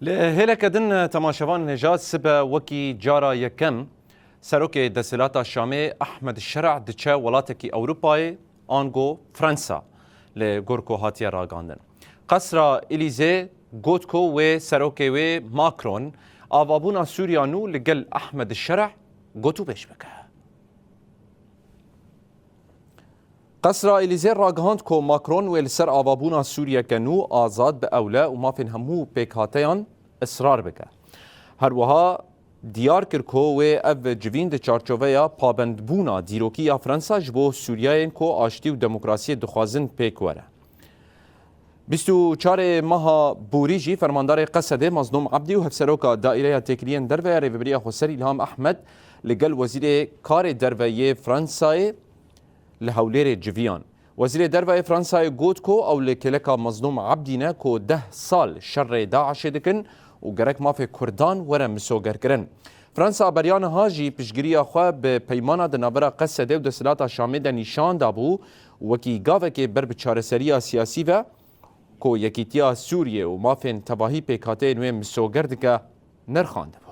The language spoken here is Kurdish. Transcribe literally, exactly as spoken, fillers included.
Li hêleke din temaşevan hêja sibe wekî cara yekem Serokê Desthilata Şamê Ehmed Şer'a diçe welatekî Ewropayê, ango Fransa, li gor ku hatiye ragandin. Qesra Elîzê got ku wê serokê wê Macron avabûna Sûriya nû li gel Ehmed Şer'a gotûbêj bike. Qesra Elîzê ragihand ku Macron wê li ser avabûna Sûriyeke nû, azad, bi ewle û mafên hemû pêkhateyan israr bike. Her wiha diyar kir ku wê ev civîn di çarçoveya pabendbûna dîrokî ya Fransa ji bo Sûriyeyên ku aştî û demokrasiyê dixwazin pêk were. Bîst û çarê meha Borî jî fermandarê Qesedê Mazlûm Ebdî û hevseroka Daîreya Têkiliyên Derve ya Rêveberiya Xweser Îlham Ehmed li gel Wezîrê Karê Derve yê Fransayê li Hewlêrê civiyan. Wezîrê Derve yê Fransayê got ku ew li kêleka Mazlûm Ebdî ne ku deh sal şerê DAIŞê dikin û gerek mafê Kurdan were misogerkirin. Fransa beriya niha jî piştgiriya xwe bi peymana di navbera Qesedê û Desthilata Şamê de nîşan dabû û wekî gavekê ber bi çareseriya siyasî ve ku Yekîtiya Sûriyê û mafên tevahî pêkhateyên wê misoger dike, nirxandibû.